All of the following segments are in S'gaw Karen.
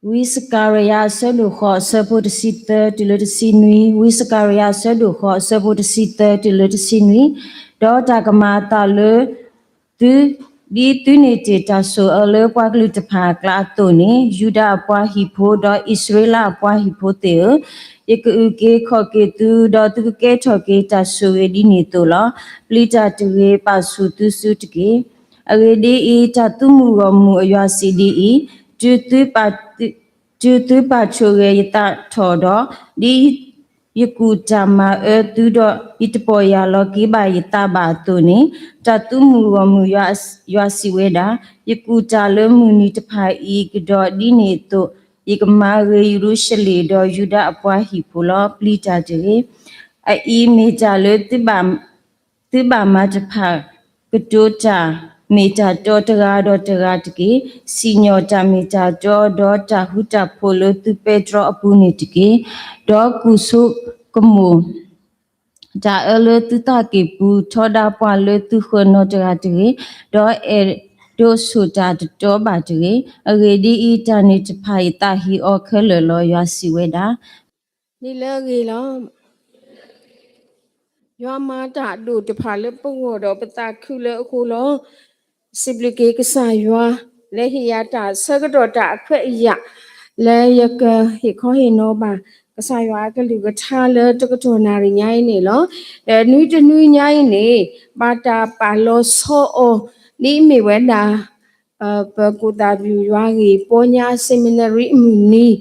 ဝံစကၤရယၤအဆၢဒိၣ်ဃိးအဆၢဖိတဆံသၢတုၤလၢတဆံနွံ, ဝံစကၤရယၤအဆၢဒိၣ်ဃိးအဆၢဖိတဆံသၢတုၤလၢတဆံနွံ, ဒီးတၢ်ကမၤအသးလၢ သု, ဒ်သုန့ၢ်တ့ၢ်တၢ်ဆိၣ်အၢလၢပှၤကလုာ်တဖၣ်အကျါအသိးန့ၣ်, ယူဒၤအပှၤဟံၣ်ဖိ ဒီးအံၣ်စရ့လးအပှၤဟံၣ်ဖိသ့ၣ်ဧၢ, ယကအုၣ်က့ၤခီၣ်က့ၤသု, ဒီးသုကကဲထီၣ်က့ၤတၢ်ဆိၣ်ဂ့ၤဒ်န့ၣ်အသိးလီၤ. ပျံၤတၢ်တဂ့ၤ, ပာ်ဆူၣ်သုစုတက့ၢ်. အဂ့ၢ်ဒ်အံၤ, တၢ်သုမုၢ်ဂီၢ်မုၢ်အယွၤစံးဒ်အံၤ, တုၤသု တုၤသုပာ်ဆိၣ်ဂ့ၤယသးထီၣ်ဒီး, ဒ်ယကူၣ်တၢ်မၤအၢသုဒီး ယတပီၢ်ယၢ်လီၤက့ၤဘၣ်ယသးဘၣ်အသိးန့ၣ်, တၢ်သုမုၢ်ဂီၢ်မုၢ် ယွၤစံးဝဲဒၣ်, ယကူၣ်တၢ်လၢမုၢ်နံၤတဖၣ်အံၤကဒီးဒ်န့ၣ်အသိး, ယကမၤဂ့ၤယရူၤၡလ့ၣ်ဒီးယူဒၤအပှၤဟံၣ်ဖိလီၤ. ပျံၤတၢ်တဂ့ၤ. အအံၤမ့ၢ်တၢ်လၢ သုဘၣ်မၤတဖၣ်ကတိၤတၢ်မ့ၢ်တၢ်တီတဂၤဒီးတဂၤတက့ၢ်. စံၣ်ညီၣ်တၢ်မ့ၢ်တၢ်တီဒီးတၢ်ဃူတၢ်ဖိးလၢသုပဲတြီအပူၤန့ၣ်တက့ၢ်. ဒီးကူၣ်ဆိကမိၣ်တၢ်အၢလၢသုသးကံၢ်ပူၤ, ထီဒါပှၤလၢသုဃၢၤနီတဂၤတဂ့ၤ, ဒီးအဲၣ်ဒိးဆိၣ်တၢ်တတီဘၣ်တဂ့ၤ. အဂ့ၢ်ဒ်အံၤ, တၢ်န့ၣ်တဖၣ်ယသးဟ့အီၤခဲလၢာ်လီၤ. ယွၤစံးဝဲဒၣ် ဒ်လၢအဂ့ၤလီၤ. ယွၤမၤတၢ်အဒိၣ်တဖၣ်လၢပဂီၢ်ဒီးပသးခုလၢအဃိလီၤ. စံးဘျုးက့ၤကစၢ်ယွၤ လၢဟ့ၣ်ယၤတၢ်ဆၢကတီၢ်တၢ်အခွဲးအယာ် လၢယကဟ့ၣ်ခီဟ့ၣ်နီၤဘၣ် ကစၢ်ယွၤအကလုၢ်ကထါလၢတကတီၢ်နၣ်ရံၣ်ညါအံၤန့ၣ်လီၤ. ဒီးနွံတနွံညါအံၤန့ၣ် ဘၣ်တၢ်ပာ်လီၤဆီအီၤ ဒ်အမ့ၢ်ဝဲဒၣ် ပကိၣ်သၣ်ဘျုးယွၤဂ့ၢ်ပီညါ seminary အမုၢ်နံၤ,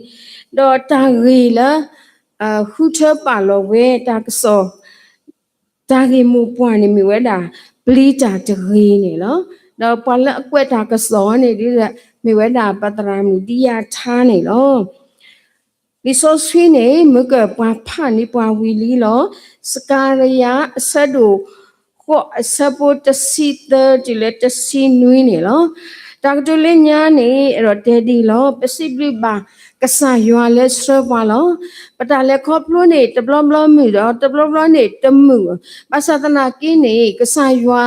ဒီးတၢ်ဂ့ၢ်လၢ ဃုထၢပာ်လီၤဝဲတၢ်ကစီၣ် တၢ်ဂ့ၢ်မိၢ်ပှၢ်န့ၣ်မ့ၢ်ဝဲဒၣ် ပျံၤတၢ်တဂ့ၤန့ၣ်လီၤ. ဒီးပှၤလၢအကွဲးတၢ်ကစီၣ်န့ၣ် ဒ်မ့ၢ်ဝဲဒၣ်ပသရၣ်မုၣ်ဒံယါထါန့ၣ်လီၤ. လံာ်စီဆှံန့ၣ် မ့ၢ်ကပှၤဖးန့ၢ်ပှၤဝံၤလံလီၤ. စကၤရယၤအဆၢဒိၣ်ဃိး အဆၢဖိတဆံသၢတုၤလၢတဆံနွံန့ၣ်လီၤ. တၢ်ကတိၤလၢညါန့ၣ် အဲၣ်ဒိးတဲဒ်အံၤလီၤ. ပစံးဘျုးဘၣ်ကစၢ်ယွၤလၢဆှၢပှၤလီၤ. ပတၢ်လဲၤခီဖျိန့ၣ် တဘျီဘျီမုာ်ဒီး တဘျီဘျီန့ၣ်တမုာ်, ဘၣ်ဆၣ်သနာ်က့န့ၣ် ကစၢ်ယွၤ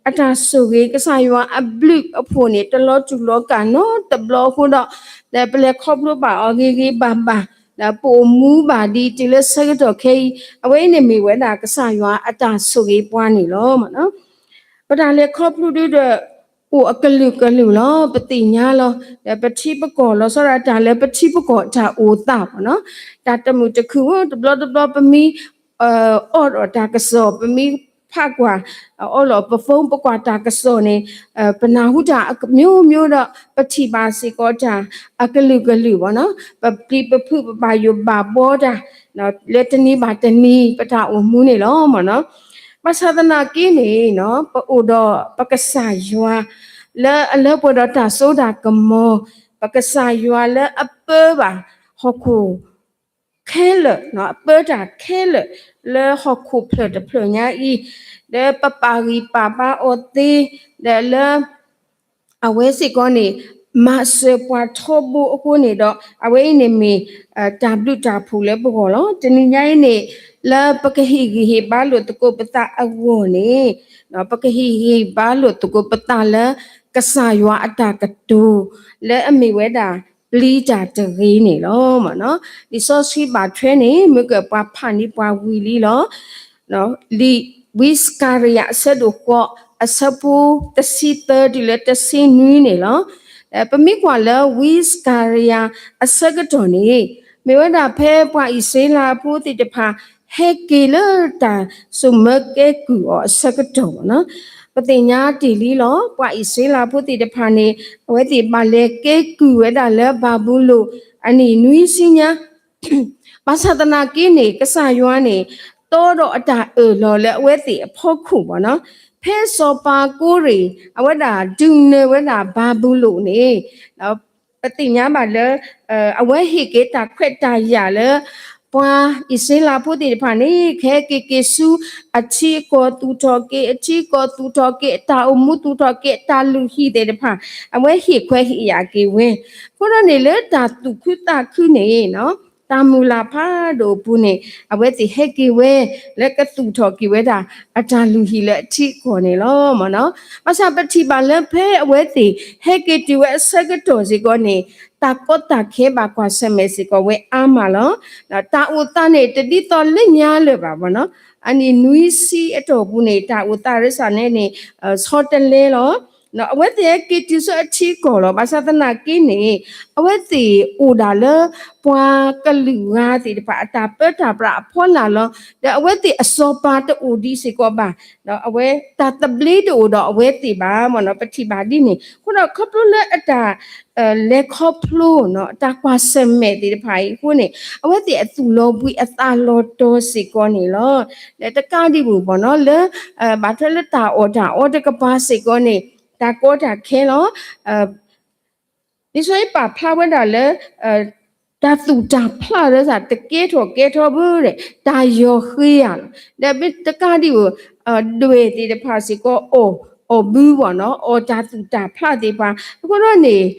အတၢ်ဆိၣ်ဂ့ၤ ကစၢ်ယွၤအဘျုးအဖှိၣ်န့ၣ် တလီၤတူာ်လီၤကာ်နီတဘျီအဃိဒီး ပလဲၤခီဖျိဘၣ်အီၤဂ့ၤဂ့ၤဘၣ်ဘၣ်, ဒီးပအိၣ်မူဘၣ်ဒံးတုၤလၢဆၢကတီၢ်ခဲအံၤ, အဝဲအံၤန့ၣ်မ့ၢ်ဝဲဒၣ်ကစၢ်ယွၤအတၢ်ဆိၣ်ဂ့ၤပှၤန့ၣ်လီၤ. ပတၢ်လဲၤခီဖျိဒ်ဒီး အိၣ်အကလုာ်ကလုာ်လီၤ. ပသ့ၣ်ညါလီၤ. ဒီးပထံပကီၢ်လီၤဆီဒၣ်တၢ်လၢပထံပကီၢ်တၢ်အိၣ်သးဘၣ်နီၤ, တၢ်တမုာ်တခုၣ်ဧိၤ တဘျီတဘျီပမ့ၢ် အီၣ်ဒီးတၢ်ကစီၣ် ပမ့ၢ်ဖးကွၢ် အီၣ်လီၤပ phone ပကွၢ်တၢ်ကစီၣ်န့ၣ် ပနၢ်ဟူတၢ်အမျိုးမျိုးဒီး ပထံၣ်ဘၣ်စ့ၢ်ကီးတၢ်အကလုာ်ကလုာ်ဘၣ်နီၤ, ပပျံၤပဖုးပဘၣ်ယိၣ်ဘၣ်ဘှီတၢ် လၢတနံၤဘၣ်တနံၤ ပတၢ်အိၣ်မူန့ၣ်လီၤမ့ၢ်နီၤ. ဘၣ်ဆၣ်သနာ်က့န့ၣ် ပအိၣ်ဒီးပကစၢ်ယွၤ လၢအလၢပှဲၤဒီးတၢ်စိတၢ်ကမီၤ, ပကစၢ်ယွၤလၢအပၢဘၣ်ဟီၣ်ခိၣ် ခဲလၢာ်, အပၢတၢ်ခဲလၢာ် လၢဟီၣ်ခိၣ်ဖျၢၣ်တဖျၢၣ်ညါအံၤ, ဒီးပပာ်ဂံၢ်ပာ်ဘါအီၤသ့, ဒီးလၢ အဝဲစ့ၢ်ကီးန့ၣ် မၤစၢၤပှၤထီဘိအဃိန့ၣ်ဒီး အဝဲအံၤန့ၣ်မ့ၢ် တၢ်ဘျုးတၢ်ဖှိၣ်လၢပဂီၢ်လီၤ. တနံၤညါအံၤန့ၣ် လၢပကဟ့ၣ်ဂံၢ်ဟ့ၣ်ဘါလိာ်သကိးပသးအဂီၢ်န့ၣ်, ပကဟ့ၣ်ဂံၢ်ဘါလိာ်သကိးပသးလၢ ကစၢ်ယွၤအတၢ်ကတိၤ လၢအမ့ၢ်ဝဲဒၣ် ပျံၤတၢ်တဂ့ၤန့ၣ်လီၤ. လံာ်စီဆှံဘၣ်ထွဲန့ၣ် မ့ၢ်ကပှၤဖးန့ၢ်ပှၤဝံၤလံလီၤ. လံာ်ဝံစကၤရယၤအဆၢဒိၣ်ဃိး အဆၢဖိတဆံသၢတုၤလၢတဆံနွံန့ၣ်လီၤ. ပမ့ၢ်ကွၢ်လၢဝံစကၤရယၤအဆၢကတီၢ်န့ၣ် မ့ၢ်ဝဲဒၣ်ဖဲပှၤအံၣ်စရ့လးဖိသ့ၣ်တဖၣ် ဟဲက့ၤလၢတၢ်စိာ်မၢကဲကုၢ်အီၤအဆၢကတီၢ်ဘၣ်နီၤ. ပသ့ၣ်ညါတ့ၢ်လံလီၤ. ပှၤအံၣ်စရ့လးဖိသ့ၣ်တဖၣ်န့ၣ် အဝဲသ့ၣ်ဘၣ်လဲၤကဲကုၢ်ဝဲဒၣ်လၢဘၤဘူလိၣ်အနံၣ်နွံဆံညါ ဘၣ်ဆၣ်သနာ်က့န့ၣ် ကစၢ်ယွၤန့ၣ် တီဒီးအတၢ်အၢၣ်လီၤလၢအဝဲသ့ၣ်အဖီခိၣ်ဘၣ်နီၤ. ဖဲစီၤပၤကိရ့ၣ် အဝဲဒၣ်ဒုးနၢၤဝဲဒၣ်ဘၤဘူလိၣ်န့ၣ် ပသ့ၣ်ညါဘၣ်လၢ အဝဲဟ့ၣ်က့ၤတၢ်ခွဲးတၢ်ယာ်လၢ ပှၤအံၣ်စရ့လးဖိသ့ၣ်တဖၣ်န့ၣ် ကဟဲက့ၤက့ၤဆူ အထံအကီၢ်သူၣ်ထီၣ်က့ၤ အထံအကီၢ်သူၣ်ထီၣ်က့ၤ အတၢ်အိၣ်မူသူၣ်ထီၣ်က့ၤ အတၢ်လုၢ်ဟံၣ်သ့ၣ်တဖၣ် အဝဲဟ့ၣ်ခွဲးဟ့ၣ်ယာ်က့ၤဝဲ. အဃိဒီးန့ၣ်လၢတၢ်သူၣ်ခုသးခုန့ၣ်နီၤ တၢ်မုၢ်လၢ်ဖးဒိၣ်အပူၤန့ၣ် အဝဲသ့ၣ်ဟဲက့ၤဝဲ လၢကသူၣ်ထီၣ်က့ၤဝဲဒၣ် အတၢ်လုၢ်ဟံၣ်လၢအထံအကီၢ်န့ၣ်လီၤ. ဘၣ်ဆၣ်ပထံၣ်ဘၣ်လၢဖဲအဝဲသ့ၣ် ဟဲက့ၤတုၤဝဲအဆၢကတီၢ်စ့ၢ်ကီးန့ၣ် တၢ်ကီတၢ်ခဲဘၣ်ကွၢ်ဆၢၣ်မဲာ်စ့ၢ်ကီးဝဲအါမးလီၤ. တၢ်အိၣ်သးန့ၣ် တဒ်သိးလၢညါလၢၤဘၣ်ဘၣ်နီၤ. အနံၣ်နွံဆံအတီၢ်ပူၤန့ၣ် တၢ်အိၣ်သးရ့စၢ်န့ၣ်န့ၣ် ဆီတလဲလီၤ. အဝဲသ့ၣ်ဟဲက့ၤတုၤဆူအထံအကီၢ်လီၤ. ဘၣ်ဆၣ်သနာ်က့န့ၣ် အဝဲသ့ၣ်အိၣ်ဒၣ်လၢ ပှၤကလုာ်ဂၤသ့ၣ်တဖၣ် အတၢ်ပၢတၢ်ပြးအဖီလာ်လီၤ. ဒီးအဝဲသ့ၣ်အစီၤပၤတအိၣ်ဒံးစ့ၢ်ကီးဘၣ်. အဝဲတၢ်သဘျ့တအိၣ်ဒီးအဝဲသ့ၣ်ဘၣ်မ့ၢ်နီၤ ပထံၣ်ဘၣ်ဒ်န့ၣ်. အဃိဒီးခီဖျိလၢအတၢ် လဲၤခီဖျိ အတၢ်ကွၢ်ဆၢၣ်မဲာ်သ့ၣ်တဖၣ်အံၤအဃိန့ၣ် အဝဲသ့ၣ်အသူၣ်လီၤဘှံးအသးလီၤတီၤစ့ၢ်ကီးန့ၣ်လီၤ. ဒီးတကးဒံးဘၣ်မ့ၢ်နီၤ လၢ ဘၣ်ထွဲလၢတၢ်အီၣ်တၢ်အီတကပၤစ့ၢ်ကီးန့ၣ် တၢ်ကီတၢ်ခဲလီၤ. လံာ်စီဆှံပာ်ဖျါဝဲဒၣ်လၢ တၢ်သူၣ်တၢ်ဖျးလၢတၢ်တကဲထီၣ်ကဲထီဘၣ်ဒီး တၢ်ယီၤဃ့ဧါလီၤ. ဒီးတကးဒံးဘၣ် ဒွဲၣ်သ့ၣ်တဖၣ်စ့ၢ်ကီးအီၣ် အီၣ်ဘုဘၣ်နီၤ အီၣ်တၢ်သူၣ်တၢ်ဖျးသ့ၣ်တဖၣ် အဃိဒီးန့ၣ်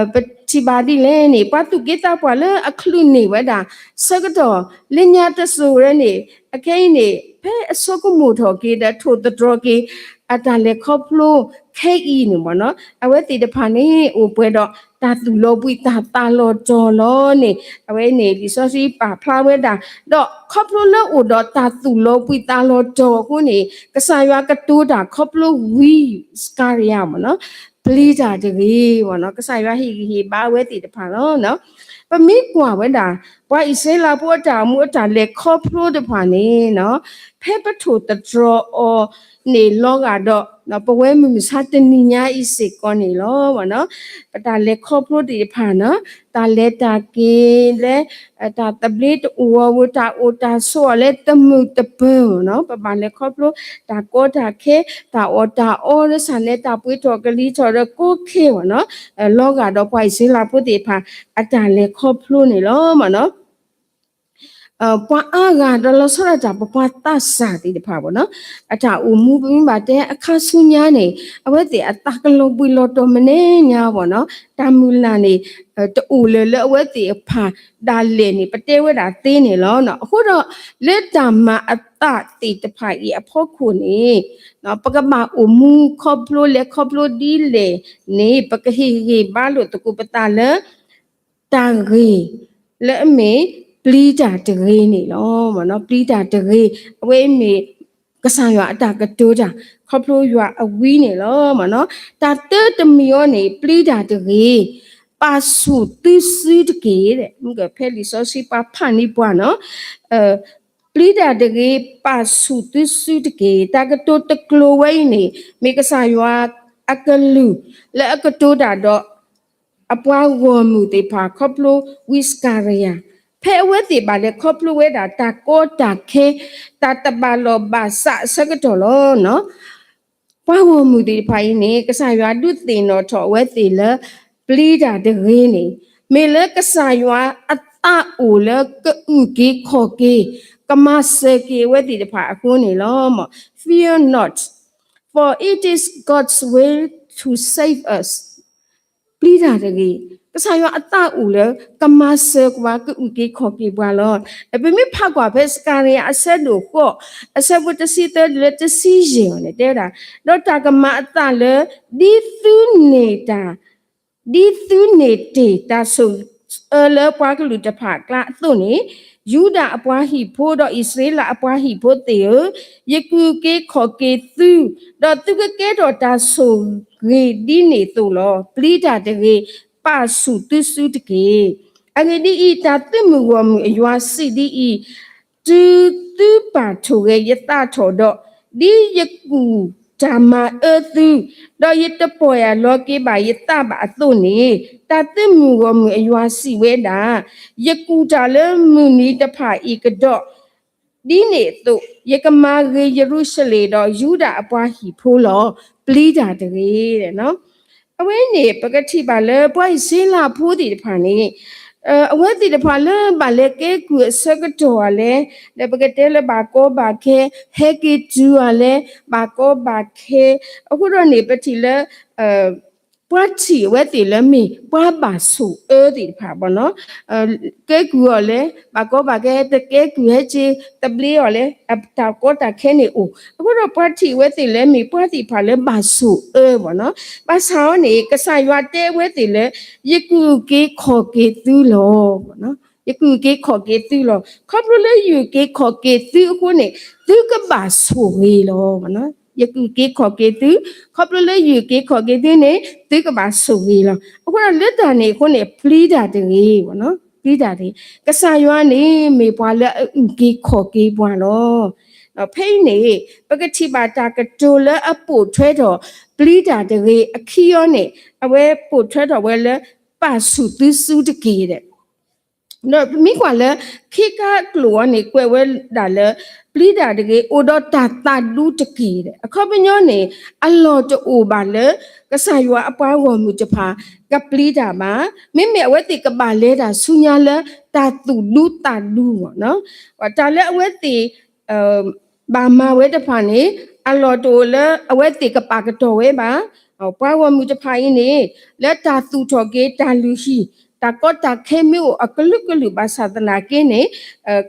ပထံၣ်ဘၣ်ဒ်လဲၣ်န့ၣ် ပှၤသူၣ်က့သးပှၢ်လၢအချုးန့ၢ်ဝဲဒၣ် ဆၢကတီၢ်လၢညါတစိၤဝဲန့ၣ် အခဲအံၤန့ၣ် ဖဲအဆိကမိၣ်ထီၣ်က့ၤဒီးထိၣ်သတြီၤက့ၤ အတၢ်လဲၤခီဖျိခဲအံၤန့ၣ်မ့ၢ်နီၤ အဝဲသ့ၣ်တဖၣ်န့ၣ် အိၣ်ပှဲၤဒီးတၢ်သူၣ်လီၤဘှံးတၢ်သးလီၤတီၤလီၤန့ၣ် အဝဲန့ၣ် လံာ်စီဆှံပာ်ဖျါဝဲဒၣ် ဒီးခီဖျိလၢအိၣ်ဒီးတၢ်သူၣ်လီၤဘှံးသးလီၤတီၤအဃိန့ၣ် ကစၢ်ယွၤကတိၤတၢ်ခီဖျိဝံစကၤရယၤမ့ၢ်နီၤ ပျံၤတၢ်တဂ့ၤမ့ၢ်နီၤ ကစၢ်ယွၤဟ့ၣ်ဂံၢ်ဟ့ၣ်ဘါအဝဲသ့ၣ်တဖၣ်လီၤ. ပမ့ၢ်ကွၢ်ဝဲဒၣ် ပှၤအံၣ်စရ့လးဖိအတၢ်အိၣ်မူအတၢ်လဲၤခီဖျိတဖၣ်န့ၣ်နီၤ ဖဲပထိၣ်သတြီၤအီၤန့ၣ်လီၤဂာ်ဒီး ပဝဲမုၢ်မဆါတနံၤညါအံၤစ့ၢ်ကီးန့ၣ်လီၤ. ပတၢ်လဲၤခီဖျိသ့ၣ်တဖၣ်နီၤ တၢ်လဲၤတၢ်က့ၤလၢ တၢ်သဘျ့တအိၣ်အီၤဝဲ တၢ်အိၣ်တၢ်ဆိးအီၤလၢတမုာ်တပၢၤနီၤ ပဘၣ်လဲၤခီဖျိ တၢ်ကီတၢ်ခဲ တၢ်အီၣ်တၢ်အီလၢဆၣ်နဲ တၢ်ပှ့ၤထီၣ်ကလံၤထီၣ်ဒီးကိးခဲမ့ၢ်နီၤ လီၤဂာ်ဒီးပှၤအံၣ်စရ့လးဖိသ့ၣ်တဖၣ် အတၢ်လဲၤခီဖျိန့ၣ်လီၤမ့ၢ်နီၤ ပှၤအါဂၤဒီးလီၤဆီဒၣ်တၢ်ပပှၤသးစၢ်သ့ၣ်တဖၣ်ဘၣ်နီၤ အတၢ်အိၣ်မူပမ့ၢ်ဘၣ်တဲအခါဆူညါန့ၣ် အဝဲသ့ၣ်အသးကလီၤဘှံးလီၤတီၤမနုၤညါဘၣ်နီၤ တၢ်မုၢ်လၢ်န့ၣ် တအိၣ်လၢၤလၢအဝဲသ့ၣ်အဖၣ်ဒၣ်လဲာ်န့ၣ် ပတဲဝဲဒၣ်သ့န့ၣ်လီၤ. အဃိဒီး လၢတၢ်မၤအသးသ့ၣ်တဖၣ်အံၤအဖီခိၣ်န့ၣ် ပကဘၣ်အိၣ်မူခီဖျိလဲၤခီဖျိဒ်လဲၣ်န့ၣ် ပကဟ့ၣ်ဂံၢ်ဘါလိာ်သကိးပသးလၢ တၢ်ဂ့ၤ လၢအမ့ၢ်ပျံၤတၢ်တဂ့ၤန့ၣ်လီၤ. ပျံၤတၢ်တဂ့ၤ အဝဲအံၤမ့ၢ် ကစၢ်ယွၤအတၢ်ကတိၤတၢ် ခီဖျိယွၤအဝံန့ၣ်လီၤ. တၢ်တၢတမံၤအံၤန့ၣ် ပျံၤတၢ်တဂ့ၤ ပာ်ဆူၣ်သုစုတက့ၢ်. ဖဲလံာ်စီဆှံပှၤဖးန့ၢ်ပှၤနီၤ ပျံၤတၢ်တဂ့ၤ ပာ်ဆူၣ်သုစုတက့ၢ်. တၢ်ကတိၤတကျိၤဝဲအံၤန့ၣ် မ့ၢ်ကစၢ်ယွၤအကလုၢ်လၢအကတိၤတၢ်ဒီး အပှၤဂီၢ်မုၢ်သ့ၣ်တဖၣ်ခီဖျိဝံစကၤရယၤ ဖဲအဝဲသ့ၣ်ဘၣ်လဲၤခီဖျိဝဲဒၣ်တၢ်ကီတၢ်ခဲ တၢ်တဘၣ်လိာ်ဘၣ်စးအဆၢကတီၢ်လီၤ. ပှၤဂီၢ်မုၢ်သ့ၣ်တဖၣ်အံၤန့ၣ် ကစၢ်ယွၤဒုးသ့ၣ်နီၣ်ထီၣ်အဝဲသ့ၣ်လၢ ပျံၤတၢ်တဂ့ၤန့ၣ် မ့ၢ်လၢကစၢ်ယွၤအသးအိၣ်လၢကအုၣ်က့ၤခီၣ်က့ၤ ကမၤစၢၤက့ၤအဝဲသ့ၣ်တဖၣ်အဃိန့ၣ်လီၤ. Fear not, for it is God's will to save us. ပျံၤတၢ်တဂ့ၤ ကစၢ်ယွၤအသးအိၣ်လၢ ကမၤစၢၤပှၤ ကအုၣ်က့ၤခီၣ်က့ၤပှၤလီၤ. ပမ့ၢ်ဖးကွၢ်ဖဲစကၤရယၤအဆၢဒိၣ်ဃိး အဆၢဖိတဆံသၢတုၤလၢတဆံယဲၢ်န့ၣ် တဲဝဲဒၣ် ဒီးတၢ်ကမၤအသးလၢ ဒ်သုန့ၢ်တၢ် ဒ်သုန့ၢ်တ့ၢ်တၢ်ဆိၣ်အၢလၢပှၤကလုာ်တဖၣ်အကျါအသိးန့ၣ်, ယူဒၤအပှၤဟံၣ်ဖိဒီးအံၣ်စရ့လးအပှၤဟံၣ်ဖိသ့ၣ်ဧၢ, ယကအုၣ်က့ၤခီၣ်က့ၤသု, ဒီးသုကကဲထီၣ်တၢ်ဆိၣ်ဂ့ၤဒ်န့ၣ်အသိးလီၤ. ပျံၤတၢ်တဂ့ၤ, ပာ်ဆူၣ်သုစုတက့ၢ်. အဂ့ၢ်ဒ်အံၤ, တၢ်သုးမုၢ်ဂီၢ်မုၢ်အယွၤစံးဒ်အံၤ, တုၤသုပာ်ထီၣ်ဂဲၤယသးထီၣ်ဒီး, ဒ်ယကူၣ်တၢ်မၤအၢသု, ဒီးယတပီၢ်ယၢ်လီၤက့ၤဘၣ်ယသးဘၣ်အသိးန့ၣ်, တၢ်သုးမုၢ်ဂီၢ်မုၢ်အယွၤစံးဝဲဒၣ်, ယကူၣ်တၢ်လၢမုၢ်နံၤတဖၣ်အံၤကဒီး, ဒ်န့ၣ်အသိး, ယကမၤဂ့ၤယရူၤၡလ့ၣ်ဒီးယူဒၤအပှၤဟံၣ်ဖိလီၤ. ပျံၤတၢ်တဂ့ၤ. အဝဲန့ၣ် ပကထံၣ်ဘၣ်လၢပှၤအံၣ်စရ့လးဖိသ့ၣ်တဖၣ်န့ၣ်, အဝဲသ့ၣ်တဖၣ်လၢဘၣ်လဲၤကဲကုၢ်အဆၢကတီၢ်ဧါလဲၣ်, ဒီးပကတဲလၢဘၣ်ကီဘၣ်ခဲ, ဟဲက့ၤတုၤဧါလဲၣ်, ဘၣ်ကီဘၣ်ခဲ, အဃိဒီးန့ၣ် ပထံၣ်လၢ ပ ပှၤထံၣ်အဝဲသ့ၣ်လၢမ့ၢ်ပှၤဘၣ်ဆိၣ်အၢသ့ၣ်တဖၣ်ဘၣ်နီၤ, ကဲကုၢ်အီၤလဲၣ်, ဘၣ်ကီဘၣ်ခဲ တကဲကုၢ်ဟဲက့ၤ တဘျ့အီၤလဲၣ်, တၢ်ကီတၢ်ခဲန့ၣ်အိၣ်. အဃိဒီးပှၤထံၣ်အဝဲသ့ၣ်လၢမ့ၢ်ပှၤသ့ၣ်တဖၣ်လၢဘၣ်ဆိၣ်အၢဘၣ်နီၤ. ဘၣ်ဆၣ်အီၤန့ၣ် ကစၢ်ယွၤတဲအဝဲသ့ၣ်လၢ ယကအုၣ်က့ၤခီၣ်က့ၤသုလီၤ. ယကအုၣ်က့ၤခီၣ်က့ၤသုလီၤ. ခီဖျိလၢယအုၣ်က့ၤခီၣ်က့ၤသုအဃိန့ၣ် သုကဘၣ်ဆိၣ်ဂ့ၤလီၤ. ယကအုၣ်က့ၤခီၣ်က့ၤသု, ခီဖျိလၢယအုၣ်က့ၤခီၣ်က့ၤသုန့ၣ် သုကဘၣ်ဆိၣ်ဂ့ၤလီၤ. အဃိဒီးလၢတၢ်န့ၣ်အဃိန့ၣ် ပျံၤတၢ်တဂ့ၤ, ပျံၤတၢ်တဂ့ၤ. ကစၢ်ယွၤန့ၣ် မ့ၢ်ပှၤလၢအအုၣ်က့ၤခီၣ်က့ၤပှၤလီၤ. ဖဲအံၤန့ၣ် ပကထံၣ်ဘၣ်တၢ်ကတိၤလၢအပိာ်ထွဲထီၣ် ပျံၤတၢ်တဂ့ၤအခံအီၤန့ၣ် အဝဲပိာ်ထွဲထီၣ်ဝဲလၢ ပာ်ဆူၣ်သုစုတက့ၢ်ဒီး ဒီးပမ့ၢ်ကွၢ်လၢ ခ့ကါအကျိာ်အီၤန့ၣ် ကွဲးဝဲဒၣ်လၢ ပျံၤတၢ်တဂ့ၤ အိၣ်ဒီးတၢ်သးဒူတက့ၢ်ဒီး အခီပညီန့ၣ် အလီၢ်တအိၣ်ဘၣ်လၢ ကစၢ်ယွၤအပှၤဂီၢ်မုၢ်တဖၣ် ကပျံၤတၢ်ဘၣ်. မ့မ့ၢ်အဝဲသ့ၣ်ကဘၣ်လဲၤတၢ်ဆူညါလၢ တၢ်သူၣ်ဒူသးဒူဘၣ်နီၤ. တၢ်လၢအဝဲသ့ၣ် ဘၣ်မၤဝဲတဖၣ်န့ၣ် အလီၢ်တအိၣ်လၢအဝဲသ့ၣ်ကပာ်ကတီၢ်ဝဲဘၣ်. ပှၤဂီၢ်မုၢ်တဖၣ်အံၤန့ၣ် လၢတၢ်သူၣ်ထီၣ်က့ၤတၢ်လုၢ်ဟံၣ် တၢ်ကီတၢ်ခဲမ့ၢ်အိၣ်အကလုာ်ကလုာ်ဘၣ်ဆၣ်သနာ်က့န့ၣ်